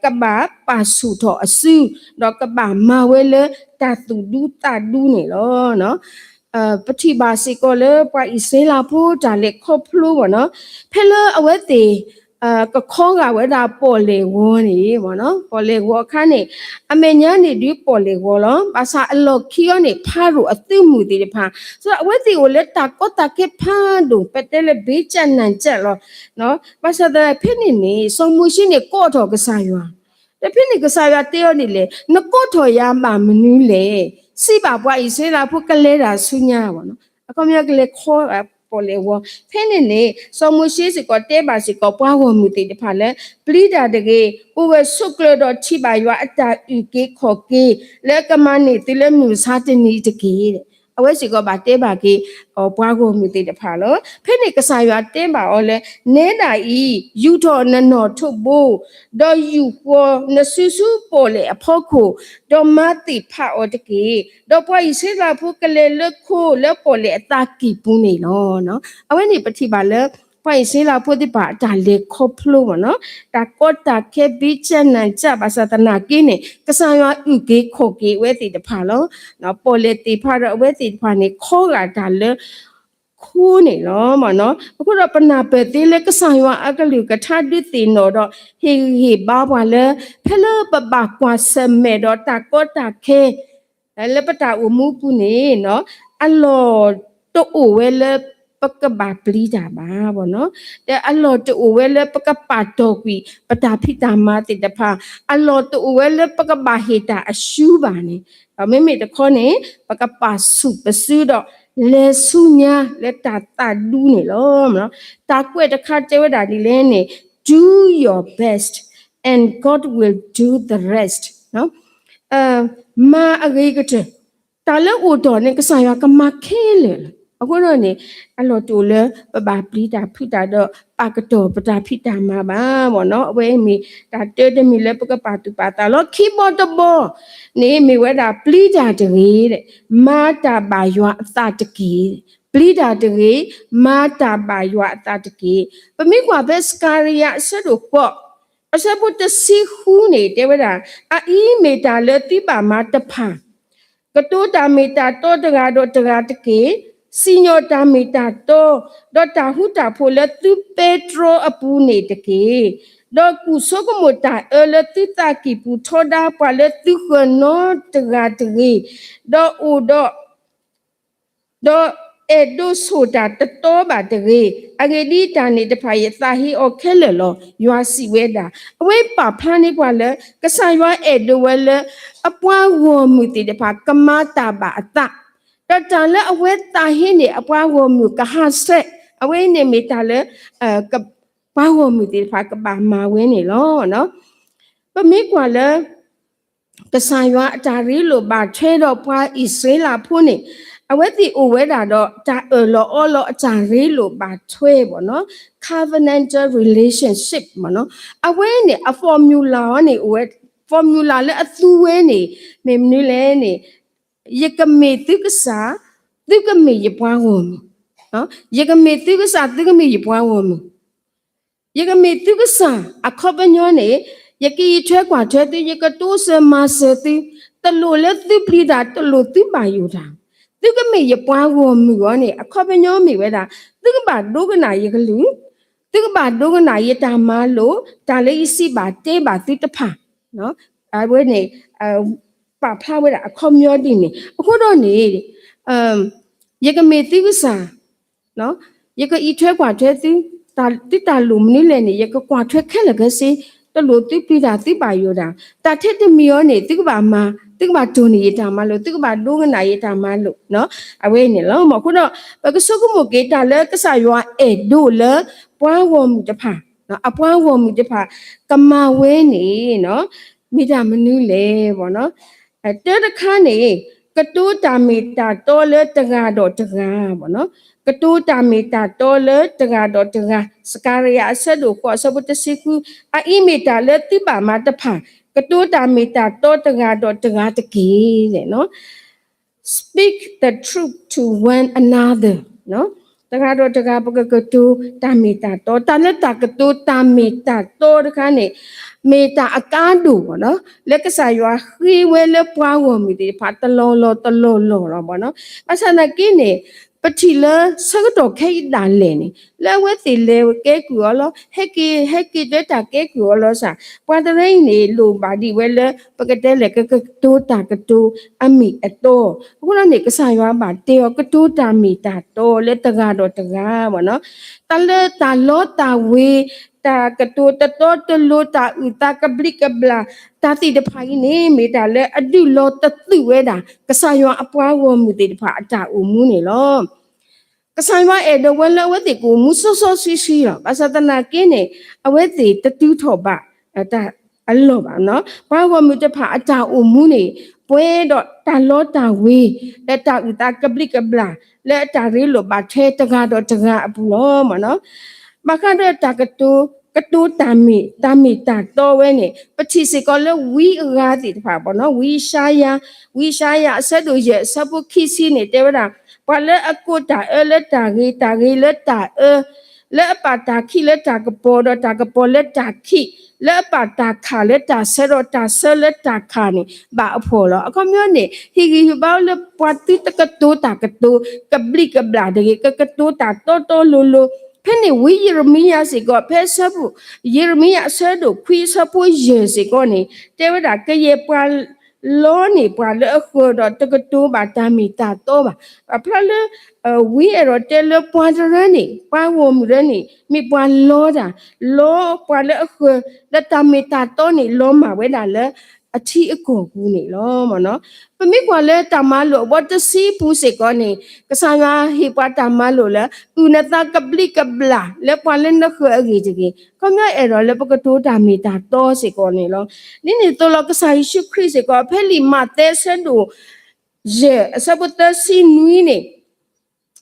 ကဘၣ်ပာ်ဆူၣ်ထီၣ်အစု ဒီးကဘၣ်မၤဝဲလၢတၢ်သူၣ်ဒူသးဒူန့ၣ်လီၤ. ပထံၣ်ဘၣ်စ့ၢ်ကီးလၢပှၤအံၣ်စရ့လးဖိတၢ်လဲၤခီဖျိဘၣ်နီၤ, ဖဲလၢအဝဲသ့ၣ် ကခီဂာ်ဝဲဒၣ်ပီၣ်လဲၣ်ဂီၤန့ၣ်, ပီၣ်လဲၣ်ဂီၤအခါန့ၣ် အမဲာ်ညါန့ၣ်ဒုးပီၣ်လဲၣ်ဂီၤလီၤ. ဘၣ်ဆၣ်အလီၢ်ခံအီၤန့ၣ် ဖၤရိၤအသုးမုၢ်သ့ၣ်တဖၣ်, အဝဲသ့ၣ်အိၣ်လၢတၢ်ကီတၢ်ခဲဖးဒိၣ် ပတဲလၢ ဘ့ကနၣ်ကၠၣ်လီၤ. ဘၣ်ဆၣ်သနာ်က့ဖဲန့ၣ်န့ၣ် စီၤမိၤၡ့န့ၣ်ကိးထီၣ်ကစၢ်ယွၤ, ဒီးဖဲန့ၣ်ကစၢ်ယွၤတဲအီၤဒ်လဲၣ်, နကိးထီၣ်ယၤဘၣ်မနုၤလဲၣ်. စံးဘၣ်ပှၤအံၣ်စရ့လးဖိကလဲၤတၢ်ဆူညါဘၣ်နီၤ, အခီပညီကလဲၤခီဂာ်ပီၣ်လဲၣ်ဂီၤ. ဖဲန့ၣ်န့ၣ် စီၤမိၤၡ့စ့ၢ်ကီးတဲဘၣ်စ့ၢ်ကီးပှၤဂီၢ်မုၢ်သ့ၣ်တဖၣ်လၢ ပျံၤတၢ်တဂ့ၤ, အိၣ်ဂၢၢ်ဆိးကျၢၤဒီးထံၣ်ဘၣ်ယွၤအတၢ်အုၣ်က့ၤခီၣ်က့ၤ လၢကမၤန့ၢ်သုလၢမုၢ်မဆါတနံၤတက့ၢ်. အဝဲစ့ၢ်ကီးဘၣ်တဲဘၣ်က့ၤ ပှၤဂီၢ်မုၢ်သ့ၣ်တဖၣ်လီၤ. ဖဲန့ၣ်ကစၢ်ယွၤတဲဘၣ်အီၤလၢ နဲဒၣ်အံၤ ယူာ်ထီၣ်နနီၣ်ထိးဘိ, ဒီးယူာ်ဃီၤနစုဆူပီၣ်လဲၣ်အဖီခိၣ်, ဒီးမၤသ့ၣ်ဖးအီၤတက့ၢ်. ဒီးပှၤအံၣ်စရ့လးဖိကလဲၤလၢခိလၢပီၣ်လဲၣ်အသးကံၢ်ပူၤန့ၣ်လီၤ. အဝဲန့ၣ်ပထံၣ်ဘၣ်လၢ ပှၤအံၣ်စရ့လးဖိသ့ၣ်တဖၣ်အတၢ်လဲၤခီဖျိဘၣ်နီၤ, တၢ်ကီတၢ်ခဲ ဘ့ကနၣ်ကၠၣ် ဘၣ်ဆၣ်သနာ်က့န့ၣ် ကစၢ်ယွၤအုၣ်က့ၤခီၣ်က့ၤအဝဲသ့ၣ်တဖၣ်လီၤ. ပီၣ်လဲၣ်သ့ၣ်တဖၣ်ဒီးအဝဲသ့ၣ်တဖၣ်န့ၣ် ခီဂာ်တၢ်လၢ ခိန့ၣ်လီၤ. အဃိဒီးပနၢ်ပၢၢ်သ့လၢကစၢ်ယွၤအကလုၢ်ကထါဒုးသ့ၣ်နီၣ်ဒီး ဟ့ၣ်ဂံၢ်ဟ့ၣ်ဘါပှၤလၢ ဖဲလၢပဘၣ်ကွၢ်ဆၢၣ်မဲာ်ဒီးတၢ်ကီတၢ်ခဲ လၢပတၢ်အိၣ်မူပူၤန့ၣ် အလီၢ်တအိၣ်ဝဲလၢပကဘၣ်ပျံၤတၢ်ဘၣ်နီၤ, ဒီးအလီၢ်တအိၣ်ဝဲလၢပကပာ်တီၢ်ကွံာ် ပတၢ်ဖံးတၢ်မၤသ့ၣ်တဖၣ်, အလီၢ်တအိၣ်ဝဲလၢပကဘၣ်ဟ့ၣ်တၢ်အရှုံးဘၣ်န့ၣ်, ဒီးမ့မ့ၢ်တခီန့ၣ် ပကပာ်ဆူၣ်ပစုဒီး လဲၤဆူညါလၢတၢ်သးဒူန့ၣ်လီၤ. တၢ်ကွဲးတခါတဲဝဲဒၣ်ဒ်လဲၣ်န့ၣ် Do your best and God will do the rest. မၤအဂ့ၤကတၢၢ်, တၢ်လၢအိၣ်တီၢ်န့ၣ် ကစၢ်ယွၤကမၤခဲလၢာ်လီၤ. အဃိဒီးန့ၣ် အလီၢ်တအိၣ်လၢပဘၣ်ပျံၤတၢ်ဖုးတၢ်ဒီး ပာ်ကတီၢ်ပတၢ်ဖံးတၢ်မၤဘၣ်မ့ၢ်နီၤ, အဝဲမ့ၢ်တၢ်တၢတမံၤလၢပကပာ်သူၣ်ပာ်သးလီၤ. ခံဘီတဘီန့ၣ် မ့ၢ်ဝဲဒၣ်ပျံၤတၢ်တဂ့ၤ, မၤတၢ်ဘၣ်ယွၤအသးတက့ၢ်. ပျံၤတၢ်တဂ့ၤ, မၤတၢ်ဘၣ်ယွၤအသးတက့ၢ်. ပမ့ၢ်ကွၢ်ဖဲစကၤရယၤအဆၢဒိၣ်ဃိး အဆၢဖိတဆံဃုန့ၣ် တဲဝဲဒၣ်, အအံၤမ့ၢ်တၢ်လၢသုဘၣ်မၤတဖၣ်, ကတိၤတၢ်မ့ၢ်တၢ်တီတဂၤဒီးတဂၤတက့ၢ်. စံၣ်ညီၣ်တၢ်မ့ၢ်တၢ်တီ, ဒီးတၢ်ဃူတၢ်ဖိးလၢသုပဲတြီအပူၤန့ၣ်တက့ၢ်. ဒီးကူၣ်ဆိကမိၣ်တၢ်အၢလၢသုသးကံၢ်ပူၤ ထီဒါပှၤလၢသုဃၢၤနီတဂၤတဂ့ၤ, ဒီးအိၣ်ဒီး ဒီးအဲၣ်ဒိးဆိၣ်တၢ်တတီဘၣ်တဂ့ၤ. အဂ့ၢ်ဒ်အံၤ, တၢ်န့ၣ်တဖၣ်ယသးဟ့အီၤခဲလၢာ်လီၤ, ယွၤစံးဝဲဒၣ်. အဝဲပာ်ဖျါန့ၢ်ပှၤလၢ ကစၢ်ယွၤအဲၣ်ဒိးဝဲလၢ အပှၤဂီၢ်မုၢ်သ့ၣ်တဖၣ်ကမၤတၢ်ဘၣ်အသး, ဒီးတၢ်လၢအဝဲသးဟ့န့ၣ် အပှၤဂီၢ်မုၢ်ကဟးဆှဲး, အဝဲအံၤန့ၣ်မ့ၢ်တၢ်လၢ ပှၤဂီၢ်မုၢ်သ့ၣ်တဖၣ်ကဘၣ်မၤဝဲန့ၣ်လီၤ. ပမ့ၢ်ကွၢ်လၢ ကစၢ်ယွၤအတၢ်ရ့လိာ်ဘၣ်ထွဲဒီးပှၤအံၣ်စရ့လးဖိန့ၣ်, အဝဲသ့ၣ်အိၣ်ဝဲဒၣ်ဒီးတၢ်အၢၣ်လီၤအီလီၤအတၢ်ရ့လိာ်ဘၣ်ထွဲဘၣ်နီၤ, covenantal relationship မ့ၢ်နီၤ, အဝဲန့ၣ် အ formula အီၤန့ၣ် အိၣ်ဝဲ formula လၢအသူဝဲန့ၣ် မ့ၢ်မနုၤလဲၣ်န့ၣ် ယကမ့ၢ်သုကစၢ်, သုကမ့ၢ်ယပှၤဂီၢ်မုၢ် ယကမ့ၢ်သုကစၢ်, သုကမ့ၢ်ယပှၤဂီၢ်မုၢ်. ယကမ့ၢ်သုကစၢ်, အခီပညီန့ၣ် ယကအံးထွဲကွၢ်ထွဲသု, ယကတိစၢၤမၤစၢၤသု, တလိၣ်လၢသုပျံၤတၢ်, တလိၣ်သုဘၣ်ယိၣ်တၢ်. သုကမ့ၢ်ယပှၤဂီၢ်မုၢ်အီၤန့ၣ် အခီပညီမ့ၢ်ဝဲဒၣ် သုကဘၣ်ဒိကနၣ်ယကလုၢ်, သုကဘၣ်ဒိကနၣ်ယတၢ်မၤလိာ်, တၢ်လၢယစံးဘၣ်တဲဘၣ်သုတဖၣ်. အဝဲန့ၣ် ပာ်ဖျါဝဲဒၣ်အခီပညီဒ်န့ၣ်. အဃိဒီးန့ၣ် ယကမ့ၢ်သုကစၢ်, ယကအံးထွဲကွၢ်ထွဲသု, သုတၢ်လိၣ်မနုၤလဲၣ်န့ၣ် ယကကွၢ်ထွဲခဲလၢာ်ခဲဆ့, တလိၣ်သုပျံၤတၢ်, သုဘၣ်ယိၣ်တၢ်. တၢ်ထဲတမံၤအီၤန့ၣ် သုကဘၣ်မၤ, သုကဘၣ်တိၢ်န့ၢ်ယတၢ်မၤလိာ်, သုကဘၣ်ဒိကနၣ်ယတၢ်မၤလိာ်, အဝဲန့ၣ်လီၤ. အဃိဒီး ပကဆိကမိၣ်က့ၤတၢ်လၢကစၢ်ယွၤအဲၣ်ဒိးလၢပှၤဂီၢ်မုၢ်တဖၣ်, အပှၤဂီၢ်မုၢ်တဖၣ် ကမၤဝဲန့ၣ် မ့ၢ်တၢ်မနုၤလဲၣ်. တၢတခါန့ၣ် ကတိၤတၢ်မ့ၢ်တၢ်တီလၢတဂၤဒီးတဂၤ, ကတိၤတၢ်မ့ၢ်တၢ်တီလၢတဂၤဒီးတဂၤ, စကၤရယၤအဆၢဒိၣ်ဃိးအဆၢဖိတဆံဃု, အအံၤမ့ၢ်တၢ်လၢသုဘၣ်မၤတဖၣ်, ကတိၤတၢ်မ့ၢ်တၢ်တီတဂၤဒီးတဂၤတက့ၢ်. Speak the truth to one another. တဂၤဒီးတဂၤ ပကကတိၤတၢ်မ့ၢ်တၢ်တီ, တၢ်လၢတၢ်ကတိၤတၢ်မ့ၢ်တၢ်တီတခါန့ၣ် မ့ၢ်တၢ်အကါဒိၣ်ဘၣ်နီၤ, လၢကစၢ်ယွၤဃ့ဝဲလၢပှၤဂီၢ်မုၢ်သ့ၣ်တဖၣ် တလီၢ်လီၢ်တလီၢ်လီၢ်လီၤဘၣ်နီၤ. ဘၣ်ဆၣ်သနာ်က့န့ၣ် ပထံၣ်လၢဆၢကတီၢ်ခဲအံၤဒၣ်လဲာ်န့ၣ် လၢအဝဲသ့ၣ်လဲၤကဲကုၢ်အီၤလီၤ, ဟဲက့ၤ ဟဲက့ၤတဲတၢ်ကဲကုၢ်အီၤလီၤစ့ၢ်, ပှၤတရၢအံၤန့ၣ် လိၣ်ဘၣ်ဒံးဝဲလၢ ပကတဲလဲၣ် ကကတိၤတၢ်ကတိၤအမ့ၢ်အတီ, အဃိဒီးန့ၣ် ကစၢ်ယွၤဘၣ်တဲအီၤ ကတိၤတၢ်မ့ၢ်တၢ်တီလၢတဂၤဒီးတဂၤဘၣ်နီၤ. တၢ်လၢတၢ်လီတၢ်ဝ့ၤ, တၢ်ကတိၤတတီတလိၤ, တၢ်အုၣ်သးကဘျံးကဘျၣ်, တၢ်သ့ၣ်တဖၣ်အံၤန့ၣ် မ့ၢ်တၢ်လၢအဒုးလီၤတသုာ်ဝဲဒၣ် ကစၢ်ယွၤအပှၤဂီၢ်မုၢ်သ့ၣ်တဖၣ်အတၢ်အိၣ်မူန့ၣ်လီၤ. ကစၢ်ယွၤအဲၣ်ဒိးဝဲလၢအဝဲသ့ၣ်ကအိၣ်မူစီစီဆှံဆှံလီၤ. ဘၣ်ဆၣ်သနာ်က့န့ၣ် အဝဲသ့ၣ်တတုၤထီၣ်ဘၣ်တၢ်အလီၢ်ဘၣ်နီၤ. ပှၤဂီၢ်မုၢ်တဖၣ်အတၢ်အိၣ်မူန့ၣ် ပှဲၤဒီးတၢ်လီတၢ်ဝ့ၤ လၢတၢ်အုၣ်သးကဘျံးကဘျၣ် လၢအတၢ်ရ့လိာ်ဘၣ်ထွဲတဂၤဒီးတဂၤအပူၤလီၤမ့ၢ်နီၤ. ဘၣ်ဃးဒီးတၢ်ကတိၤ ကတိၤတၢ်မ့ၢ် တၢ်မ့ၢ်တၢ်တီဝဲန့ၣ် ပထံၣ်စ့ၢ်ကီးလၢဝံအဂၤသ့ၣ်တဖၣ်ဘၣ်နီၤ, ဝံယၡါယၤ, ဝံယၡါယၤအဆၢဒိၣ်ယဲၢ်အဆၢဖိခံဆံန့ၣ် တဲဝဲဒၣ် ပှၤလၢအကိးတၢ်အၢလၢတၢ်ဂ့ၤ, တၢ်ဂ့ၤလၢတၢ်အၢ, လၢအပာ်တၢ်ခံးလၢတၢ်ကပီၤ ဒီးတၢ်ကပီၤလၢတၢ်ခံး, လၢအပာ်တၢ်ခးလၢတၢ်ဆၢ ဒီးတၢ်ဆၢလၢတၢ်ခးန့ၣ် ဘၣ်အဖှီၣ်လီၤ. အခီပညီန့ၣ် ဟ့ၣ်ဂံၢ်ဟ့ၣ်ဘါလၢပှၤသုတကတိၤတၢ်ကတိၤ ကဘျံးကဘျၣ်တဂ့ၤ, ကကတိၤတၢ်တီတီလိၤလိၤ, ဖဲန့ၣ်ဝံယံးရမံယၤစ့ၢ်ကီး ဖဲဆၢဖိ ယံးရမံယၤအဆၢဒိၣ်ခွံအဆၢဖိယဲၢ်စ့ၢ်ကီးန့ၣ် တဲဝဲဒၣ် ကယဲၢ်ပှၤလီန့ၢ်ပှၤလၢအဃၢၤဒီး တကတိၤဘၣ်တၢ်မ့ၢ်တၢ်တီဘၣ်. ဘၣ်ဖျါလၢ ဝံအဲၣ်ဒိးတဲလၢပှၤတရၢန့ၣ် ပှၤဂီၢ်မုၢ်တရၢန့ၣ် မ့ၢ်ပှၤလီတၢ်, လီပှၤလၢအဃၢၤ လၢတၢ်မ့ၢ်တၢ်တီန့ၣ် လီမၢ်ဝဲဒၣ်လၢအထံအကီၢ်ပူၤန့ၣ်လီၤ. ပမ့ၢ်ကွၢ်လၢတၢ်မၤလိာ်အဘီတဆံပူၤစ့ၢ်ကီးန့ၣ် ကစၢ်ယွၤဟ့ၣ်ပှၤတၢ်မၤလိာ်လၢ အုၣ်နသးကဘျံးကဘျၣ်လၢပှၤလၢနဃၢၤအဂ့ၢ်တဂ့ၤ, ခီပညီအဲၣ်ဒိးလၢပကတိၤတၢ်မ့ၢ်တၢ်တီစ့ၢ်ကီးန့ၣ်လီၤ. ဒ်န့ၣ်အသိးလီၤ ကစၢ်ယ့ၣ်ၡူးခရံာ်စ့ၢ်ကီး ဖဲလံာ်မးသဲအဆၢဒိၣ် ယဲၢ်အဆၢဖိသၢဆံနွံန့ၣ်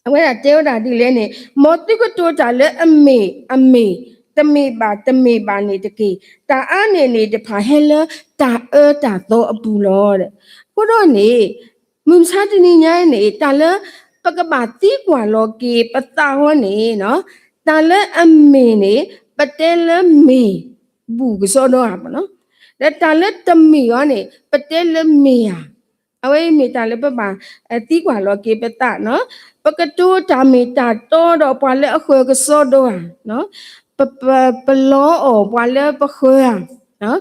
အဝဲဒၣ်တဲဝဲဒၣ်ဒ်လဲၣ်န့ၣ် မ်သုကတိၤတၢ်လၢအမ့ၢ်အမ့ၢ်, တမ့ၢ်ဘၣ်တမ့ၢ်ဘၣ်န့ၣ်တက့ၢ်. တၢ်အါန့ၢ်န့ၣ်တဖၣ်ဟဲလၢတၢ်အၢတၢ်သီအပူၤလီၤ. အဃိဒီးန့ၣ် မုၢ်မဆါတနံၤညါန့ၣ် တၢ်လၢပကဘၣ်သံကွၢ်လီၤက့ၤပသးအီၤန့ၣ် တၢ်လၢအမ့ၢ်န့ၣ် ပတဲလၢမ့ၢ်ဘူၣ်ကစီဒီဧါ, ဒီးတၢ်လၢတမ့ၢ်အီၤန့ၣ် ပတဲလၢမ့ၢ်ဧါ. အဝဲအံၤမ့ၢ်တၢ်လၢပဘၣ်သံကွၢ်လီၤက့ၤပသးနီၤ. ပကတိၤတၢ်မ့ၢ်တၢ်တီဒီးပှၤလၢအဃၢၤကစီဒီဧါ, ပ, ပ, ပလီအီၤပှၤလၢပဃၢၤဧါ.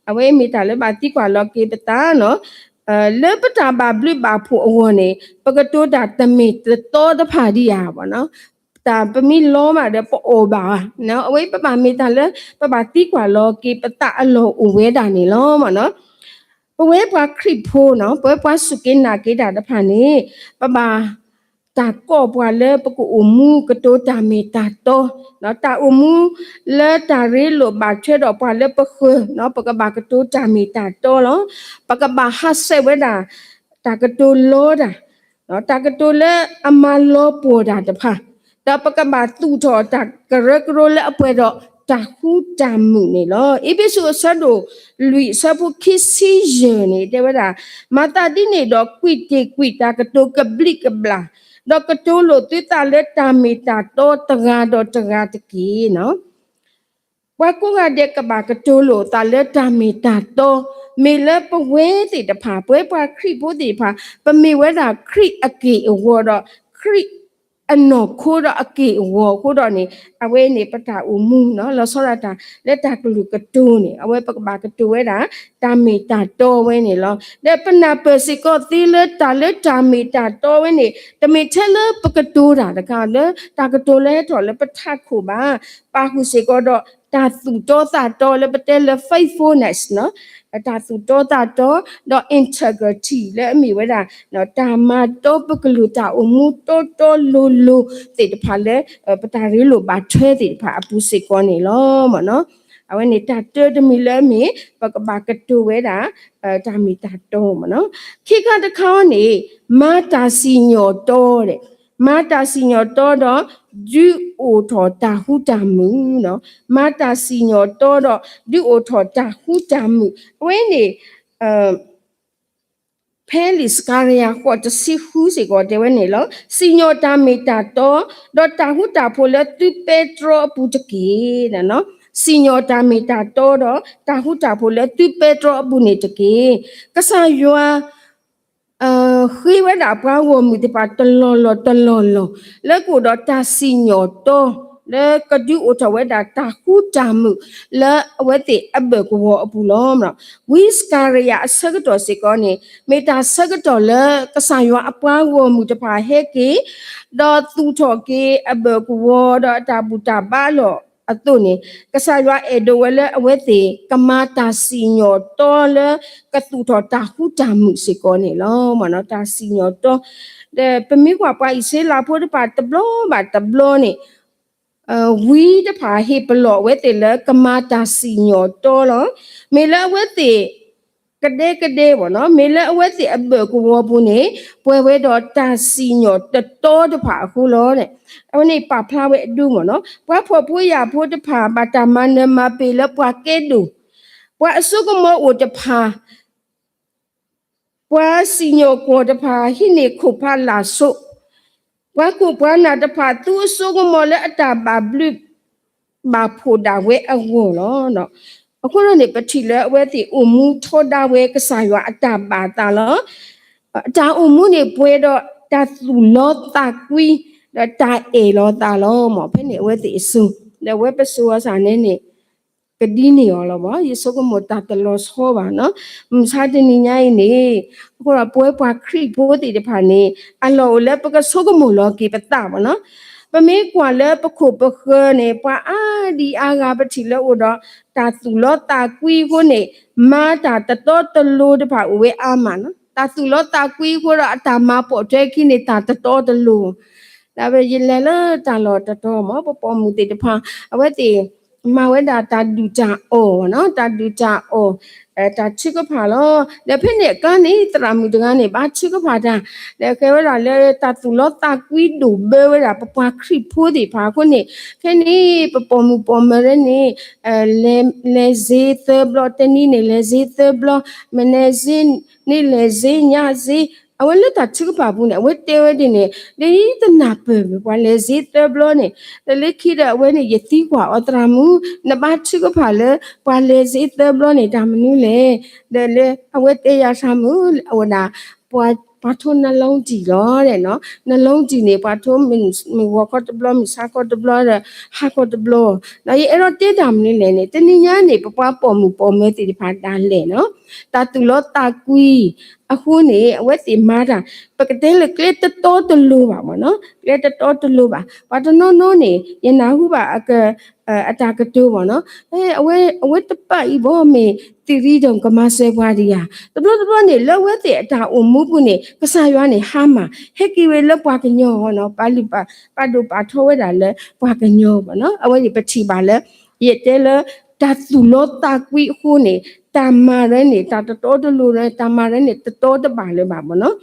အဝဲအံၤမ့ၢ်တၢ်လၢဘၣ်သံကွၢ်လီၤက့ၤပသးနီၤ. လၢပတၢ်ဘၣ်ဘျုးဘၣ်ဖှိၣ်အဂီၢ်န့ၣ် ပကတိၤတၢ်တမ့ၢ်တတီတဖၣ်ဒံးဧါ. တၢ်ပမ့ၢ်လီမးဒီးပအီၣ်ဘၣ်ဧါ. အဝဲအံၤပဘၣ်မ့ၢ်တၢ်လၢ ပဘၣ်သံကွၢ်လီၤက့ၤပသးအလီၢ်အိၣ်ဝဲဒၣ်န့ၣ်လီၤ. ပဝဲပှၤခရံာ်ဖိနီၤ, ပဝဲပှၤစူၢ်က့ၤနာ်က့ၤတၢ်တဖၣ်န့ၣ် ပဘၣ်တၢ်ကိးပှၤလၢပကအိၣ်မူကတိၤတၢ်မ့ၢ်တၢ်တီ, တၢ်အိၣ်မူလၢတၢ်ရ့လိာ်ဘၣ်ထွဲဒီးပှၤလၢပဃၢၤ, ပကဘၣ်ကတိၤတၢ်မ့ၢ်တၢ်တီလီၤ. ပကဘၣ်ဟးဆှဲးဝဲဒၣ် တၢ်ကတိၤလီတၢ်, တၢ်ကတိၤလၢအမၤလီၤပှီၢ်တၢ်တဖၣ်, ဒီးပကဘၣ်သူၣ်ထီၣ်တၢ်ကရၢကရိလၢအပှဲၤဒီးတၢ်ဃူတၢ်မုာ်န့ၣ်လီၤ. အ့းဖ့းစူးအဆၢဒိၣ်လွံၢ်အဆၢဖိခံဆံယဲၢ်န့ၣ် တဲဝဲဒၣ်, မၤသးဒ်န့ၣ်ဒီးကွံာ်တ့ၢ်ကွံာ်တၢ်ကတိၤကဘျံးကဘျၣ် ဒီးကတိၤလိာ်သုသးလၢတၢ်မ့ၢ်တၢ်တီတဂၤဒီးတဂၤတက့ၢ်. ပှၤကိးဂၤဒဲးကဘၣ်ကတိၤလိာ်သးလၢတၢ်မ့ၢ်တၢ်တီ, မ့ၢ်လၢပဝဲသ့ၣ်တဖၣ် ပဝဲပှၤခရံာ်ဖိသ့ၣ်တဖၣ် ပမ့ၢ်ဝဲဒၣ်ခရံာ်အက့ၢ်အဂီၤဒီး ခရံာ်အနီၢ်ခိဒီးအက့ၢ်အဂီၤအဃိဒီးန့ၣ် အဝဲန့ၣ်ပတၢ်အိၣ်မူနီၤ လီၤဆီဒၣ်တၢ်လၢတၢ်ကလုၢ်ကတိၤန့ၣ် အဝဲပကဘၣ်ကတိၤဝဲဒၣ် တၢ်မ့ၢ်တၢ်တီဝဲန့ၣ်လီၤ. ဒီးပနၢ်ပၢၢ်စ့ၢ်ကီးသ့လၢတၢ်လၢတၢ်မ့ၢ်တၢ်တီဝဲန့ၣ် တမ့ၢ်ထဲလၢပကတိၤတၢ်တခါ လၢတၢ်ကတိၤလၢဟဲထီၣ်လၢပထးခိၣ်ဘၣ်, ပာ်ဃုာ်စ့ၢ်ကီးဒီး တၢ်သူၣ်တီသးတီလၢပတဲလၢ faithfulness နီၤ တၢ်သူၣ်တီသးတီ ဒီး integrity လၢအမ့ၢ်ဝဲဒၣ် တၢ်မၤတီပကလုၢ်တၢ်အိၣ်မူတီတီလိၤလိၤသ့ၣ်တဖၣ်လၢ ပတၢ်ရ့လိာ်ဘၣ်ထွဲသ့ၣ်တဖၣ်အပူၤစ့ၢ်ကီးန့ၣ်လီၤ. အဝဲန့ၣ်တၢ်တၢတမံၤလၢအမ့ၢ် ပကဘၣ်ကတိၤဝဲဒၣ် တၢ်မ့ၢ်တၢ်တီမ့ၢ်နီၤ. ခံခါတခါအံၤန့ၣ် မၤတၢ်စံၣ်ညီၣ်တီဒီး မၤတၢ်စံၣ်ညီၣ်တီဒီး ဒုးအိၣ်ထီၣ်တၢ်ဃူတၢ်မုာ်နီၤ. မၤတၢ်စံၣ်ညီၣ်တီဒီး ဒုးအိၣ်ထီၣ်တၢ်ဃူတၢ်မုာ် အဝဲန့ၣ် ဖဲလံာ်စကၤရယၤဃိးတဆံဃုစ့ၢ်ကီးတဲဝဲန့ၣ်လီၤ. စံၣ်ညီၣ်တၢ်မ့ၢ်တၢ်တီ ဒီးတၢ်ဃူတၢ်ဖိးလၢသုပဲတြီအပူၤတက့ၢ်. စံၣ်ညီၣ်တၢ်မ့ၢ်တၢ်တီဒီး တၢ်ဃူတၢ်ဖိးလၢသုပဲတြီအပူၤန့ၣ်တက့ၢ်. ကစၢ်ယွၤ ဃ့ဝဲဒၣ်ပှၤဂီၢ်မုၢ်သ့ၣ်တဖၣ်တလီၢ်လီၢ်တလီၢ်လီၢ် လၢကအိၣ်ဒီးတၢ်စံၣ်ညီၣ်တီ လၢကဒုးအိၣ်ထီၣ်ဝဲဒၣ်တၢ်ဃူတၢ်မုာ် လၢအဝဲသ့ၣ်အဘၢၣ်ကဝီၤအပူၤလီၤ. ဝံစကၤရယၤအဆၢကတီၢ်စ့ၢ်ကီးန့ၣ် မ့ၢ်တၢ်ဆၢကတီၢ်လၢကစၢ်ယွၤအပှၤဂီၢ်မုၢ်တဖၣ်ဟဲက့ၤ ဒီးသူၣ်ထီၣ်က့ၤအဘၢၣ်ကဝီၤဒီးအတၢ်ဘူၣ်တၢ်ဘါလီၢ်အသိးန့ၣ် ကစၢ်ယွၤအဲၣ်ဒိးဝဲလၢအဝဲသ့ၣ် ကမၤတၢ်စံၣ်ညီၣ်တီလၢ ကသူၣ်ထီၣ်တၢ်ဃူတၢ်မုာ်စ့ၢ်ကီးန့ၣ်လီၤ. တၢ်စံၣ်ညီၣ်တီ ဒီးပမ့ၢ်ကွၢ်ပှၤအံၣ်စရ့လးဖိတဖၣ်တဘျီဘၣ်တဘျီန့ၣ် ဝံတဖၣ်ဟ့ၣ်ပလီၢ်အဝဲသ့ၣ်လၢကမၤတၢ်စံၣ်ညီၣ်တီလီၤ. မ့ၢ်လၢအဝဲသ့ၣ် ကဒဲကဒဲဘၣ်နီၤ မ့ၢ်လၢအဝဲသ့ၣ်အဘၢၣ်ကဝီၤပူၤန့ၣ် ပှဲၤဝဲဒီးတၢ်စံၣ်ညီၣ်တတီတဖၣ်အဃိလီၤ. အဝဲန့ၣ်ပာ်ဖျါဝဲအဒိမ့ၢ်နီၤ ပှၤဖှီၣ်ဖိယာ်ဖိတဖၣ် ဘၣ်တၢ်မၤနၢၤမၤပ့ၤလၢပှၤကဲဒိၣ်, ပှၤအစိကမီၤအိၣ်တဖၣ် ပှၤစံၣ်ညီၣ်ကွီၢ်တဖၣ် ဟံးန့ၢ်ခိၣ်ဖးလၢ်စိး, ပှၤခိၣ်ပှၤနၢ်တဖၣ် သူအစိကမီၤလၢအတၢ်ဘၣ်ဘျုးဘၣ်ဖှိၣ်ဒၣ်ဝဲအဂီၢ်လီၤ. အဃိဒီးန့ၣ် ပထံၣ်လၢအဝဲသ့ၣ်အိၣ်မူထီဒါဝဲကစၢ်ယွၤအတၢ်ဘၣ်အသးလီၤ. အတၢ်အိၣ်မူန့ၣ်ပှဲၤဒီးတၢ်သူၣ်လီသးကွံ ဒီးတၢ်အဲၣ်လီၤသးလီၤ. မ်ဖဲန့ၣ်အဝဲသ့ၣ်အစိၤ ဒီးအဝဲပစိၤအီၤစ့ၢ်န့ၣ်န့ၣ် ကဒ်န့ၣ်အီၤလီၤဘၣ်. ယဆိကမိၣ်တၢ်တလီၤဆီဘၣ်နီၤ. မုၢ်ဆါတနံၤညါအံၤန့ၣ် အဃိဒီးပဝဲပှၤခရံာ်ဖိသ့ၣ်တဖၣ်န့ၣ် အလီၢ်အိၣ်လၢပကဆိကမိၣ်လီၤက့ၤပသးဘၣ်နီၤ. ပမ့ၢ်ကွၢ်လၢပခိၣ်ပဃၢၤန့ၣ် ပှၤအါဒံအါဂၤပထံၣ်လၢအိၣ်ဒီး တၢ်သူၣ်လီသးကွံအဃိန့ၣ် မၤတၢ်တတီတလိၤတဖၣ်အိၣ်ဝဲအါမးနီၤ. တၢ်သူၣ်လီသးကွံအဃိဒီးအတၢ်မၤပိာ်ထွဲခံန့ၣ် တၢ်တတီတလိၤ ဒ်ဝဲယလဲၤလၢတၢ်လီၢ်တတီၤမး ပပိာ်မုၣ်သ့ၣ်တဖၣ် အဝဲသ့ၣ် မၤဝဲဒၣ်တၢ်ဒုၣ်တၢ်အီၣ်နီၤ တၢ်ဒုၣ်တၢ်အီၣ် တၢ်ထုကဖၣ်လီၤ. ဒီးဖဲန့ၣ်အကျါန့ၣ် သရၣ်မုၣ်တဂၤန့ၣ် ဘၣ်ထုကဖၣ်တၢ် ဒီးကဲဝဲဒၣ်လၢတၢ်သူၣ်လီသးကွံဒိၣ်ဘၢဝဲဒၣ် ပပှၤခရံာ်ဖိသ့ၣ်တဖၣ်အဃိန့ၣ် ဖဲန့ၣ် ပပိာ်မုၣ်ပိာ်မၢၤရဲန့ၣ် လဲၤစ့သၢဘျီ တနံၤန့ၣ် လဲၤစ့သၢဘျီ မနၤစ့ န့ၣ်လဲၤစ့ညါစ့ အဝဲလၢတၢ်ထုကဖၣ်ပူၤန့ၣ် အဝဲတဲဝဲဒ်န့ၣ် ဒ်တနၢ်ပၢၢ် ပှၤလဲၤစ့သၢဘျီန့ၣ် ဒီးလၢခံဒီးအဝဲန့ၣ် ယသံကွၢ်အီၤသရၣ်မုၣ် နဘၣ်ထုကဖၣ်လၢ ပှၤလဲၤစ့သၢဘျီန့ၣ် တၢ်မနုၤလဲၣ် ဒီးလၢအဝဲတဲယၤသရၣ်မုၣ် အဝဲဒၣ် ပှၤထိနလီတံၢ်လီၤ နလီတံၢ်န့ၣ် ပှၤထိမုၢ်ဂီၤခီတဘျီ မုၢ်ဆါခီတဘျီဒီး ဟါခီတဘျီ ဒီးယအဲၣ်ဒိးတဲတၢ်မနုၤလဲၣ်န့ၣ် တနံၤညါန့ၣ် ပပှၤပိာ်မုၣ်ပိာ်မၢၤသ့ၣ်တဖၣ်ဒၣ်လဲာ်နီၤ တၢ်သူၣ်လီသးကွံ အဃိန့ၣ် အဝဲသ့ၣ်မၤတၢ် ပကတဲလၢကျဲတတီတလိၤဘၣ်မ့ၢ်နီၤ ကျဲတတီတလိၤဘၣ် ပှၤတနီၤနီၤန့ၣ် ယနၢ်ဟူဘၣ် အတၢ်ကတိၤဘၣ်နီၤ အဝဲတပာ်အံၤဘီမ့ၢ် သရံးဒိၣ်ကမၤစၢၤပှၤဒံးဧါ တဘျီတဘျီန့ၣ် လၢအဝဲသ့ၣ်အတၢ်အိၣ်မူပူၤန့ၣ် ကစၢ်ယွၤန့ၣ်ဟါမၢ် ဟဲက့ၤဝဲလၢပှၤကညီနီၤ ပာ်လုၢ်ပာ်ဒိၣ်ပာ်ထီဝဲဒၣ်လၢပှၤကညီဘၣ်နီၤ အဝဲန့ၣ်ပထံၣ်ဘၣ်လၢ ယတဲလၢ တၢ်သူၣ်လီသးကွံအဃိန့ၣ် တၢ်မၤရၢန့ၣ် တၢ်တတီတလိၤရၢ တၢ်မၤရၢန့ၣ် တတီတဘၣ်လၢၤဘၣ်မ့ၢ်နီၤ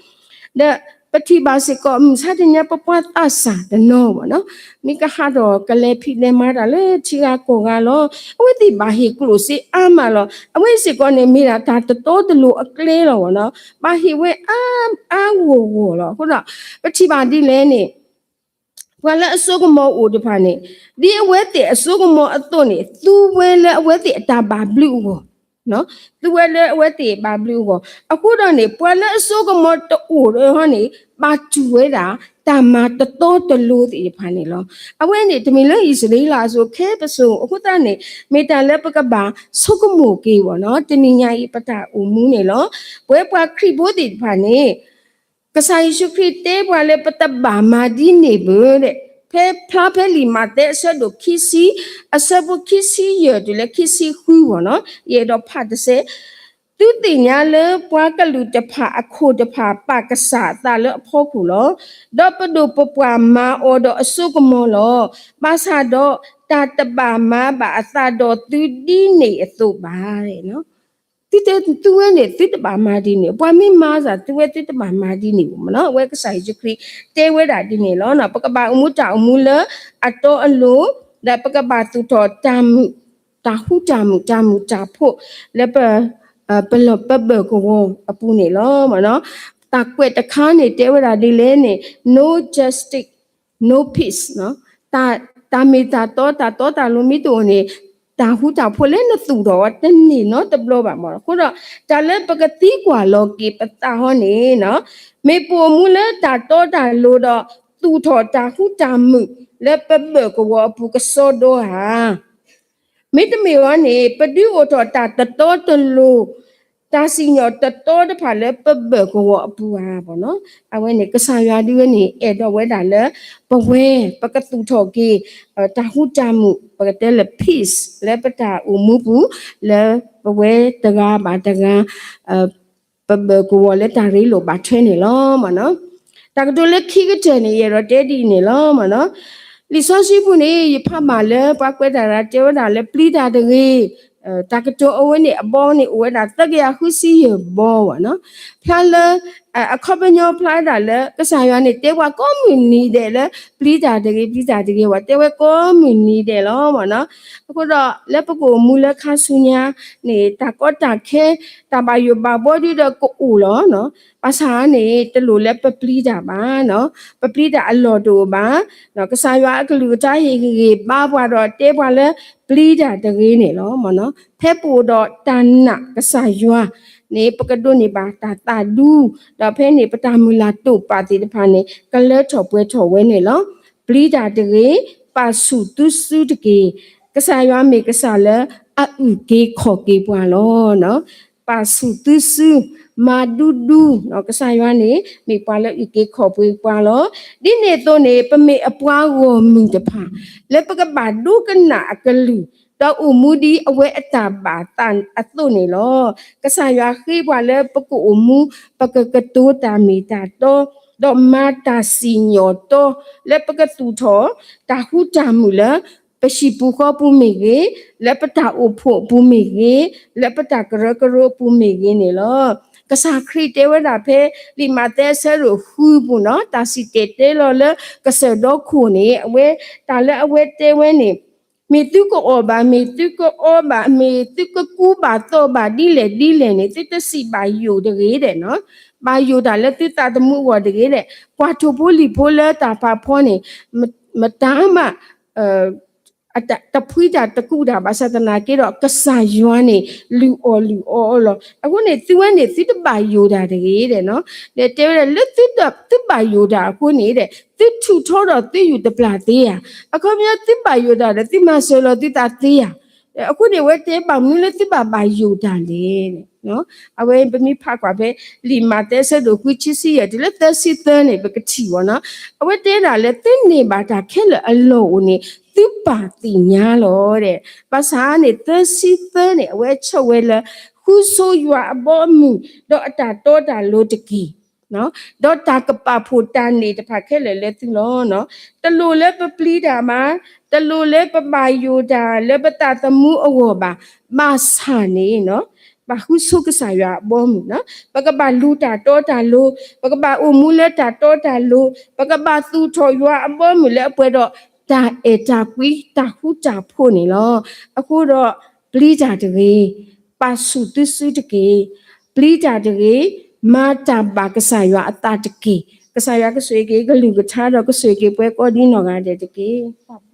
ဒီး ပထံၣ်ဘၣ်စ့ၢ်ကီး မုၢ်ဆါတနံၤညါ ပပှၤသးစၢ်တနီၤဘၣ်နီၤ, မ့ၢ်ကဟးထီၣ်ကလဲၤဖံးလဲၤမၤတၢ်လၢထံဂၤကီၢ်ဂၤလီၤ. အဝဲသ့ၣ်ဘၣ်ဟ့ၣ်ကျိၣ်စ့အါမးလီၤ. အဝဲစ့ၢ်ကီးန့ၣ် မ့ၢ်ဒၣ်တၢ်တတီတလိၤအကျဲလီၤဘၣ်နီၤ, ဘၣ်ဟ့ၣ်ဝဲအါ အါဂီၢ်ဂီၢ်လီၤ. အဃိဒီး ပထံၣ်ဘၣ်ဒ်လဲၣ်န့ၣ် ပှၤလၢအစိကမီၤအိၣ်တဖၣ်န့ၣ် ဒ်အဝဲသ့ၣ်အစိကမီၤအသိးန့ၣ် သူဝဲလၢအဝဲသ့ၣ်အတၢ်ဘၣ်ဘျုးအဂီၢ်, သူဝဲလၢအဝဲသ့ၣ်ဘၣ်ဘျုးအဂီၢ်. အဃိဒီးန့ၣ် ပှၤလၢအစိကမီၤတအိၣ်ဒီးဟီန့ၣ် ဘၣ်တူၢ်ဝဲဒၣ် တၢ်မၤတတီတလိၤသ့ၣ်တဖၣ်န့ၣ်လီၤ. အဝဲန့ၣ် တမ့ၢ်လၢအံၣ်စရ့လးအစိၤခဲပစိၤအဃိသတးန့ၣ် မ့ၢ်တၢ်လၢပကဘၣ်ဆိကမိၣ်က့ၤဘၣ်နီၤ, တနံၤညါအံၤပတၢ်အိၣ်မူန့ၣ်လီၤ. ပဝဲပှၤခရံာ်ဖိသ့ၣ်တဖၣ်န့ၣ် ကစၢ်ယ့ၣ်ၡူးခရံာ်တဲပှၤလၢပတဘၣ်မၤဒ်န့ၣ်ဘၣ်, ဖဲဖျါဖဲလံာ်မးသဲအဆၢဒိၣ်ခံဆံ အဆၢဖိခံဆံယဲၢ်တုၤလၢခံဆံဃုဘၣ်နီၤ, ယအဲၣ်ဒိးဖးတစဲး, သုသ့ၣ်ညါလၢပှၤကလုာ်တဖၣ်အခိၣ်တဖၣ် ပာ်ကစၢ်အသးလၢအဖီခိၣ်လီၤ. ဒီးပဒိၣ်ပပှၢ်မၤအီၤဒီးအစိကမီၤလီၤ. ဘၣ်ဆၣ်ဒီးတၢ်တဘၣ်မၤဘၣ်အသးဒီးသုဒ်န့ၣ်အသိးဘၣ်. သုတဲသုဝဲန့ၣ် သုတဘၣ်မၤဒ်န့ၣ်, ပှၤမ့ၢ်မၤစၢ်သုဝဲ သုတဘၣ်မၤဒ်န့ၣ်ဘၣ်မနီၤ. အဝဲကစၢ်ယ့ၣ်ၡူးခရံာ်တဲဝဲဒၣ်ဒ်န့ၣ်လီၤ. ပကဘၣ်အိၣ်မူတၢ်အိၣ်မူလၢအတီအလိၤ, ဒီးပကဘၣ်သူၣ်ထီၣ်တၢ်မုာ်, တၢ်ဃူတၢ်မုာ်, တၢ်မုာ်တၢ်ဖိး လၢပ ပလီၢ်ပဘၢၣ်ကဝီၤအပူၤန့ၣ်လီၤ. တၢ်ကွဲးတခါန့ၣ် တဲဝဲဒၣ်ဒ်လဲၣ်န့ၣ် no justice, no peace. တၢ်မ့ၢ်တၢ်တီ တၢ်တီတၢ်လိၤမ့ၢ်တအိၣ်န့ၣ် တၢ်ဃူတၢ်ဖိးလၢနသူၣ်ထီၣ်ဝဲတန့ၢ်နီတဘျီဘၣ်မနီၤ. အဃိဒီး တၢ်လၢပကသံကွၢ်လီၤက့ၤပသးဟီန့ၣ် မ့ၢ်ပအိၣ်မူလၢတၢ်တီတၢ်လိၤဒီး သူၣ်ထီၣ်တၢ်ဃူတၢ်မုာ် လၢပဘၢၣ်ကဝီၤအပူၤကစီဒီဧါ. မ့တမ့ၢ်ဘၣ်န့ၣ် ပဒုးအိၣ်ထီၣ်တၢ်တတီတလိၤ, တၢ်စံၣ်ညီၣ်တတီတဖၣ်လၢပဘၢၣ်ကဝီၤအပူၤဧါမနီၤ. အဝဲန့ၣ် ကစၢ်ယွၤဒ်ဝဲန့ၣ် အဲၣ်ဒိးဝဲဒၣ်လၢ ပဝဲ ပကသူၣ်ထီၣ်က့ၤ တၢ်ဃူတၢ်မုာ် ပကတဲလၢ peace လၢပတၢ်အိၣ်မူပူၤ လၢပဝဲတဂၤဘၣ်တဂၤ ပဘၢၣ်ကဝီၤလၢတၢ်ရ့လိာ်ဘၣ်ထွဲန့ၣ်လီၤ. တၢ်ကတိၤလၢခံကတၢၢ်န့ၣ် ယအဲၣ်ဒိးတဲဒ်အံၤန့ၣ်လီၤ. လံာ်စီဆှံပူၤန့ၣ် ယဖးဘၣ်လၢပှၤကွဲးတၢ်ရၤတဲဝဲဒၣ်လၢပျံၤတၢ်တဂ့ၤ, တၢ်ကတိၤအဝဲန့ၣ်အဘီန့ၣ် အိၣ်ဝဲဒၣ်သၢကယၤဃုဆံယဲၢ်ဘီဘၣ်နီၤ. ဖျါလၢ အခီပညီဖျါဒၣ်လၢ ကစၢ်ယွၤန့ၣ် တဲပှၤကိးမုၢ်နံၤဒဲးလၢ ပျံၤတၢ်တဂ့ၤ ပျံၤတၢ်တဂ့ၤ ပှၤတဲဝဲကိးမုၢ်နံၤဒဲးလီၤမနီၤ. အဃိဒီး လၢပကအိၣ်မူလၢခါဆူညါန့ၣ် တၢ်ကီတၢ်ခဲ တၢ်ဘၣ်ယိၣ်ဘၣ်ဘှီဒုဒီးကအိၣ်လီၤ. ဘၣ်ဆၣ်န့ၣ် တလိၣ်လၢပပျံၤတၢ်ဘၣ်, ပပျံၤတၢ်အလီၢ်တအိၣ်ဘၣ်. ကစၢ်ယွၤအကလုၢ်ကထါဟ့ၣ်ဂံၢ်ဟ့ၣ်ဘါပှၤဒီးတဲပှၤလၢ ပျံၤတၢ်တဂ့ၤန့ၣ်လီၤ. ဖဲပအိၣ်ဒီးတၢ်နာ်ကစၢ်ယွၤန့ၣ် ပကဒိးန့ၢ်ဘၣ်တၢ်သးဒူ, ဒီးဖဲန့ၣ် ပတၢ်မုၢ်လၢ်တိာ်ပာ်သ့ၣ်တဖၣ်န့ၣ် ကလၢထီၣ်ပှဲၤထီၣ်ဝဲန့ၣ်လီၤ. ပျံၤတၢ်တဂ့ၤ, ပာ်ဆူၣ်သုစုတက့ၢ်. ကစၢ်ယွၤမ့ၢ်ကစၢ်လၢအအုၣ်က့ၤခီၣ်က့ၤပှၤလီၤ. ပာ်ဆူၣ်သုစု, မၤဒူဒူ, ကစၢ်ယွၤန့ၣ် မ့ၢ်ပှၤလၢအုၣ်က့ၤခီၣ်က့ၤပှၤလီၤ. ဒ်န့ၣ်အသိးန့ၣ် ပမ့ၢ်အပှၤဂီၢ်မုၢ်တဖၣ် လၢပကဘၣ်ဒိကနၣ်အကလုၢ်, ဒီးအိၣ်မူဒ်အဝဲအတၢ်ဘၣ်သးအသိးန့ၣ်လီၤ. ကစၢ်ယွၤဃ့ပှၤလၢပကအိၣ်မူ ပကကတိၤတၢ်မ့ၢ်တၢ်တီ, ဒီးမၤတၢ်စံၣ်ညီၣ်တီ, လၢပကသူၣ်ထီၣ် တၢ်ဃူတၢ်မုာ်လၢ ပဟံၣ်ပူၤဃီပူၤမ့ၢ်ဂ့ၤ, လၢပတၢ်အိၣ်ဖှိၣ်အပူၤမ့ၢ်ဂ့ၤ, လၢပတၢ်ကရၢကရိအပူၤမ့ၢ်ဂ့ၤန့ၣ်လီၤ. ကစၢ်ခရံာ်တဲဝဲဒၣ်ဖဲ လံာ်မးသဲအဆၢဒိၣ်ဃုပူၤနီၤ, တၢ်စံၣ်တဲၤတဲလီၤလၢကစၢၢ်ဒီခိၣ်န့ၣ် အဝဲ တၢ်လၢအဝဲတဲဝဲန့ၣ် မ့ၢ်သုကအီၣ်ဘၣ်, မ့ၢ်သုကအီဘၣ်, မ့ၢ်သုကကူဘၣ်သိးဘၣ်ဒ်လဲၣ်ဒ်လဲၣ်န့ၣ် သုတစံးဘၣ်ယိၣ်တဂ့ၤဒဲးနီၤ. ဘၣ်ယိၣ်တၢ်လၢသုသးသမူအဂီၢ်တဂ့ၤဒဲး, ကွၢ်ထိၣ်ဖိလံၣ်ဖိလၢတၢ်ဖးဖီန့ၣ် မတၤမး တဖှံတၢ်တကူးတၢ်ဘၣ်ဆၣ်သနာ်က့ဒီး ကစၢ်ယွၤန့ၣ် လုၢ်အီၣ်လုၢ်အီအီလီၤ. အဃိန့ၣ် သုဝဲန့ၣ် သုတဘၣ်ယိၣ်တၢ်တဂ့ၤဒဲးနီၤ. ဒီးတဲဝဲဒၣ်လၢသုဘၣ်ယိၣ်တၢ်အဃိန့ၣ်ဒီး သုထုးထီဒီးသုယူၢ်တပျၢ်သ့ဧါ. အခီပညီ သုဘၣ်ယိၣ်တၢ်ဒီး သုမၤစၢၤလီၤသုသးသ့ဧါ. အဃိန့ၣ် အဝဲတဲဘၣ်မနုၤလၢသုဘၣ်ဘၣ်ယိၣ်တၢ်လဲၣ်. အဝဲပမ့ၢ်ဖးကွၢ်ဖဲ လံာ်မးသဲအဆၢဒိၣ်ဃု ခံဆံယဲၢ် တုၤလၢသၢဆံသၢန့ၣ် ပကထံၣ်ဘၣ်နီၤ. အဝဲတဲဒၣ်လၢ သုန့ၢ်ဘၣ်တၢ်ခဲလၢာ်အလီၢ်အိၣ်န့ၣ် သုပၢ်သ့ၣ်ညါလီၤဒဲး. ဘၣ်ဆၣ်န့ၣ် သၢဆံသၢန့ၣ် အဝဲဆိၣ်ဝဲလၢ ဃုဆိယွၤအဘီအမုၢ် ဒီးအတၢ်တီတၢ်လိၤတက့ၢ်. ဒီးတၢ်ကပာ်ဖှိၣ်တၢ်န့ၣ်တဖၣ်ခဲလၢာ်လၢသုလီၤ. တလိၣ်လၢပပျံၤတၢ်ဘၣ်, တလိၣ်လၢပဘၣ်ယိၣ်တၢ်လၢပသးသမူအဂီၢ်ဘၣ်. ဘၣ်ဆၣ်န့ၣ် ပကဘၣ်ပာ်ဃုာ်ဆိကစၢ်ယွၤအဘီအမုၢ်လီၤ. ပကဘၣ်လူၤတၢ်တီတၢ်လိၤ, ပကဘၣ်အိၣ်မူလၢတၢ်တီတၢ်လိၤ, ပကဘၣ်သူၣ်ထီၣ်ယွၤအဘီအမုၢ်လၢအပှဲၤဒီးတၢ်အဲၣ်တၢ်ကွံတၢ်ဃူတၢ်ဖိးန့ၣ်လီၤ. အဃိဒီး ပျံၤတၢ်တဂ့ၤ, ပာ်ဆူၣ်သုစုတက့ၢ်. ပျံၤတၢ်တဂ့ၤ, မၤတၢ်ဘၣ်ကစၢ်ယွၤအသးတက့ၢ်. ကစၢ်ယွၤကဆိၣ်ဂ့ၤက့ၤ ကလုၢ်ကထါဒီးကဆိၣ်ဂ့ၤက့ၤပှၤကိးဒံနီၢ်ဂၤဒဲးတက့ၢ်.